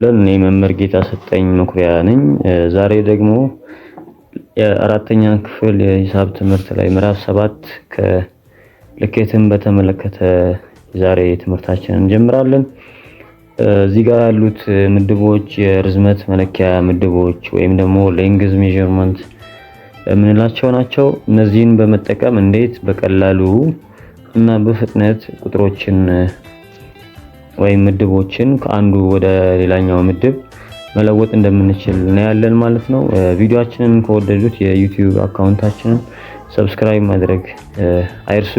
እኔ መምህር ጌታ ሰጠኝ መኩሪያ ነኝ። ዛሬ ደግሞ የአራተኛ ክፍል የሂሳብ ትምህርት ላይ ምዕራፍ 7 ከልኬትን በተመለከተ ዛሬ ትምህርታችንን እንጀምራለን። እዚህ ጋር ያሉት ምድቦች የርዝመት መለኪያ ምድቦች ወይም ደግሞ length measurement የምንላቸው ናቸው። እነዚህን በመጠቀም እንዴት በቀላሉ እና በፍጥነት ቁጥሮችን ወይም ምድቦችን ከአንዱ ወደ ሌላኛው ምድብ መለወጥ እንደምንችል እናያለን ማለት ነው። ቪዲዮአችንን ከወደዱት የ YouTube account ኣችንን subscribe ማድረግ አይርሱ።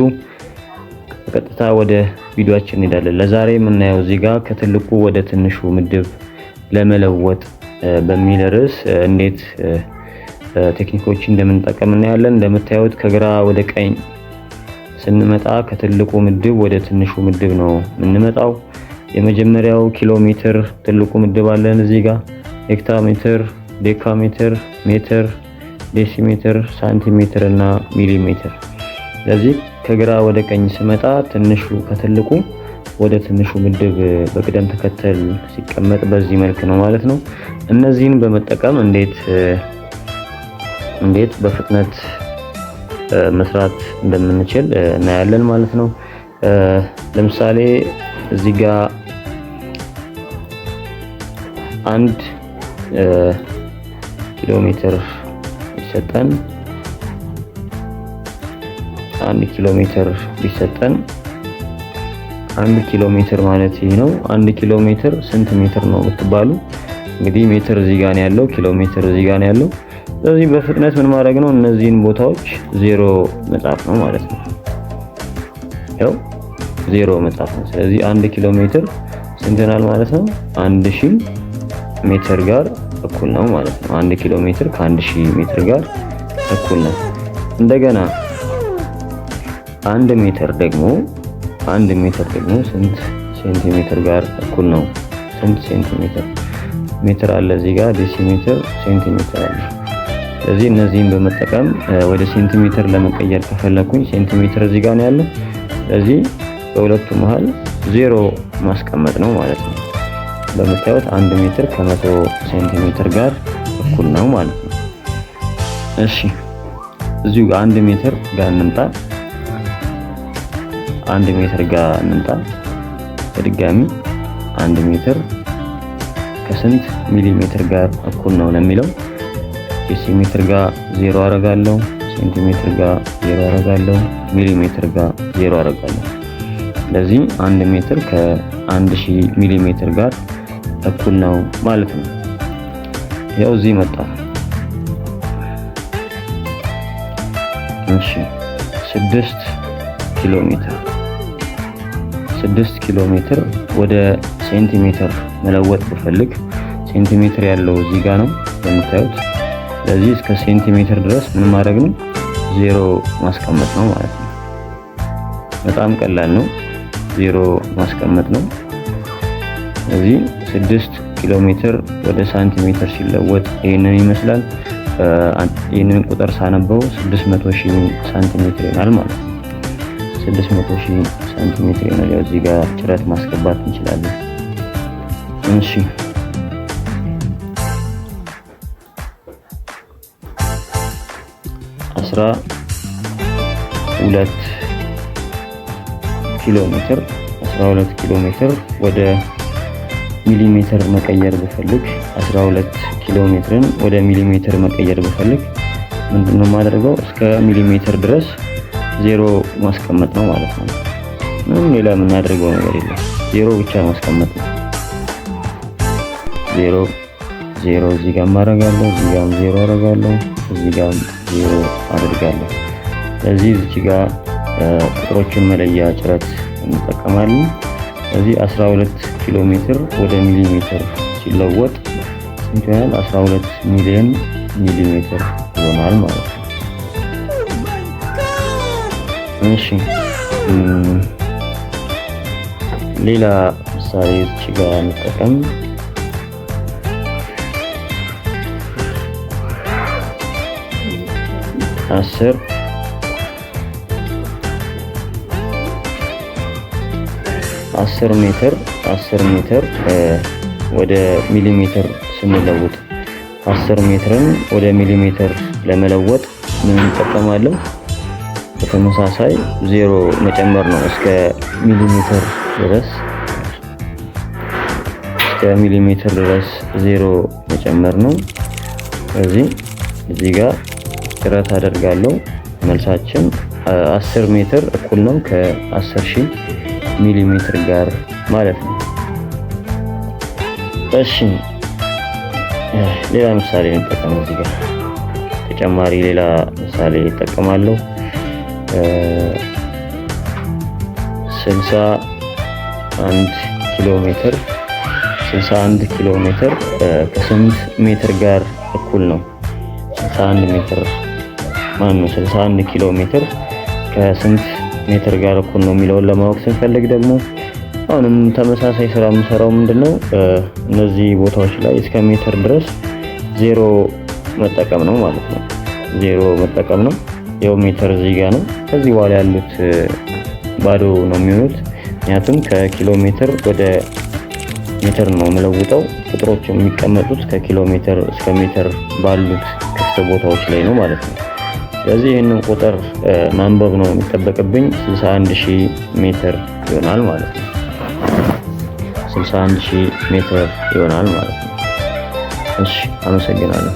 በቀጥታ ወደ ቪዲዮአችን እንሄዳለን። ለዛሬ የምናየው እዚህ ጋር ከትልቁ ወደ ትንሹ ምድብ ለመለወጥ በሚል ርዕስ እንዴት ቴክኒኮችን እንደምንጠቀም እናያለን። እንደምታዩት ከግራ ወደ ቀኝ ስንመጣ ከትልቁ ምድብ ወደ ትንሹ ምድብ ነው የምንመጣው። የመጀመሪያው ኪሎ ሜትር ትልቁ ምድብ አለን እዚህ ጋር፣ ሄክታሜትር፣ ዴካሜትር፣ ሜትር፣ ዴሲሜትር፣ ሳንቲሜትር እና ሚሊሜትር። ስለዚህ ከግራ ወደ ቀኝ ስመጣ ትንሹ ከትልቁ ወደ ትንሹ ምድብ በቅደም ተከተል ሲቀመጥ በዚህ መልክ ነው ማለት ነው። እነዚህን በመጠቀም እንዴት በፍጥነት መስራት እንደምንችል እናያለን ማለት ነው። ለምሳሌ እዚህ ጋር 1 ኪሎ ሜትር ቢሰጠን 1 ኪሎ ሜትር ቢሰጠን 1 ኪሎ ሜትር ማለት ይህ ነው። 1 ኪሎ ሜትር ስንት ሜትር ነው ብትባሉ እንግዲህ ሜትር እዚህ ጋር ነው ያለው፣ ኪሎ ሜትር እዚህ ጋር ነው ያለው። ስለዚህ በፍጥነት ምን ማድረግ ነው? እነዚህን ቦታዎች ዜሮ መጻፍ ነው ማለት ነው። ያው ዜሮ መጻፍ ነው። ስለዚህ 1 ኪሎ ሜትር ስንት ይሆናል ማለት ነው? 1000 ሜትር ጋር እኩል ነው ማለት ነው። 1 ኪሎ ሜትር ከ1000 ሜትር ጋር እኩል ነው። እንደገና 1 ሜትር ደግሞ 1 ሜትር ደግሞ ስንት ሴንቲሜትር ጋር እኩል ነው? ስንት ሴንቲሜትር ሜትር አለ እዚህ ጋር፣ ዴሲሜትር፣ ሴንቲሜትር አለ። ስለዚህ እነዚህን በመጠቀም ወደ ሴንቲሜትር ለመቀየር ከፈለኩኝ ሴንቲሜትር እዚህ ጋር ነው ያለው። ስለዚህ በሁለቱ መሃል ዜሮ ማስቀመጥ ነው ማለት ነው። እንደምታዩት 1 ሜትር ከ100 ሴንቲሜትር ጋር እኩል ነው ማለት ነው። እሺ እዚሁ ጋር 1 ሜትር ጋር እንምጣ። 1 ሜትር ጋር እንምጣ። በድጋሚ 1 ሜትር ከስንት ሚሊ ሜትር ጋር እኩል ነው ለሚለው ዴሲሜትር ጋር ዜሮ አደርጋለሁ፣ ሴንቲሜትር ጋር ዜሮ አደርጋለሁ፣ ሚሊ ሜትር ጋር ዜሮ አደርጋለሁ። ስለዚህ 1 ሜትር ከ1000 ሚሊ ሜትር ጋር እኩል ነው ማለት ነው። ያው እዚህ መጣ። እሺ 6 ኪሎ ሜትር 6 ኪሎ ሜትር ወደ ሴንቲሜትር መለወጥ ብፈልግ ሴንቲሜትር ያለው እዚህ ጋር ነው እንደምታዩት። ስለዚህ እስከ ሴንቲሜትር ድረስ ምን ማድረግ ነው? ዜሮ ማስቀመጥ ነው ማለት ነው። በጣም ቀላል ነው። ዜሮ ማስቀመጥ ነው። ስለዚህ 6 ኪሎ ሜትር ወደ ሳንቲሜትር ሲለወጥ ይህንን ይመስላል። ይህንን ቁጥር ሳነበው 600,000 ሳንቲሜትር ይሆናል ማለት ነው። 600,000 ሳንቲሜትር ይሆናል። ያው እዚህ ጋር ጭረት ማስገባት እንችላለን። እሺ 12 ኪሎ ሜትር 12 ኪሎ ሜትር ወደ ሚሊሜትር መቀየር ብፈልግ 12 ኪሎ ሜትርን ወደ ሚሊሜትር መቀየር ብፈልግ ምንድነው የማደርገው? እስከ ሚሊሜትር ድረስ ዜሮ ማስቀመጥ ነው ማለት ነው። ምንም ሌላ የምናደርገው ነገር የለም። ዜሮ ብቻ ማስቀመጥ ነው። ዜሮ ዜሮ እዚህ ጋር አደርጋለሁ፣ እዚህ ጋርም ዜሮ አደርጋለሁ፣ እዚህ ጋርም ዜሮ አደርጋለሁ። ስለዚህ እዚህ ጋር ቁጥሮችን መለያ ጭረት እንጠቀማለን። ስለዚህ 12 ኪሎ ሜትር ወደ ሚሊሜትር ሲለወጥ ስንት ይሆናል? 12 ሚሊዮን ሚሊሜትር ይሆናል ማለት ነው። እሺ ሌላ ምሳሌ እዚህ ጋር እንጠቀም። 10 10 ሜትር 10 ሜትር ወደ ሚሊሜትር ስንለውጥ 10 ሜትርን ወደ ሚሊሜትር ለመለወጥ ምን እንጠቀማለን? በተመሳሳይ ዜሮ መጨመር ነው እስከ ሚሊሜትር ድረስ፣ እስከ ሚሊሜትር ድረስ ዜሮ መጨመር ነው። ስለዚህ እዚህ ጋር ጥረት አደርጋለሁ። መልሳችን 10 ሜትር እኩል ነው ከ10,000 ሚሊሜትር ጋር ማለት ነው። እሺ፣ ሌላ ምሳሌ እንጠቀም። እዚህ ጋር ተጨማሪ ሌላ ምሳሌ እጠቀማለሁ። 61 ኪሎ ሜትር፣ 61 ኪሎ ሜትር ከስንት ሜትር ጋር እኩል ነው? 61 ሜትር ማን ነው? 61 ኪሎ ሜትር ከስንት ሜትር ጋር እኩል ነው የሚለውን ለማወቅ ስንፈልግ ደግሞ አሁንም ተመሳሳይ ስራ የምሰራው ምንድነው? እነዚህ ቦታዎች ላይ እስከ ሜትር ድረስ ዜሮ መጠቀም ነው ማለት ነው። ዜሮ መጠቀም ነው። ያው ሜትር እዚህ ጋር ነው። ከዚህ በኋላ ያሉት ባዶ ነው የሚሆኑት። ምክንያቱም ከኪሎ ሜትር ወደ ሜትር ነው የምለውጠው። ቁጥሮች የሚቀመጡት ከኪሎ ሜትር እስከ ሜትር ባሉት ክፍት ቦታዎች ላይ ነው ማለት ነው። ስለዚህ ይህንን ቁጥር ማንበብ ነው የሚጠበቅብኝ። 61,000 ሜትር ይሆናል ማለት ነው። 61,000 ሜትር ይሆናል ማለት ነው። እሺ፣ አመሰግናለሁ።